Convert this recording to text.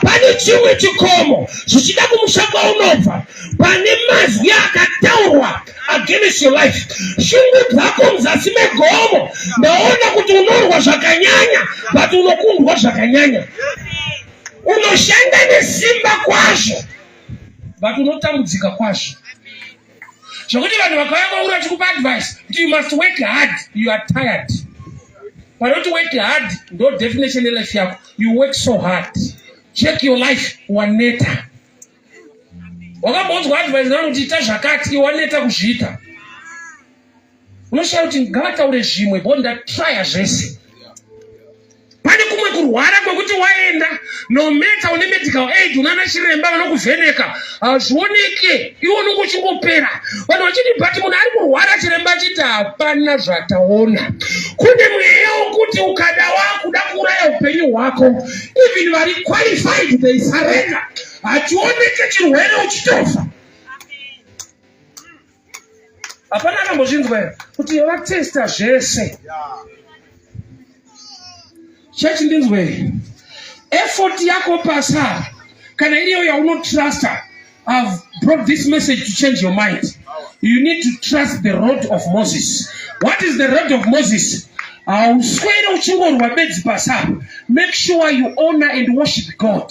Pane chimwe chikomo zvichida kumusha kwaunobva, pane mazwi akataurwa against your life. Shungu dzako muzasi megomo, ndaona kuti unorwa zvakanyanya but unokundwa zvakanyanya. Unoshanda nesimba kwazvo but unotambudzika kwazvo, zvekuti vanhu vakauya kwauri vachikupa advice kuti you must work hard, you are tired. Panoti work hard, ndo definition yelife yako. You work so hard, check your life, waneta. Wakambonzwa advice nani kuti ita zvakati, iwaneta kuzviita. Unoshaya kuti ngavataure zvimwe bo, ndatraya zvese. Pane kumwe kurwara kwekuti waenda, no matter une medical aid, unana chiremba vanokuvheneka, hazvioneke, iwe unonge uchingopera. Vanhu vachiti, "But munhu ari kurwara," chiremba achiti, "Hapana zvataona." Kune mweya wokuti ukada wakuda kuuraya upenyu hwako, even vari qualified, they surrender. Hachioneke chirwere, uchitofa. Hapana akambozvinzwa here kuti vatesta zvese? Chechi, ndinzwei. Effort yako pasa kana iriyo yaunotrusta, I've brought this message to change your mind. You need to trust the road of Moses. What is the road of Moses? Hauswere uchingorwa bedzi pasa. Make sure you honor and worship God.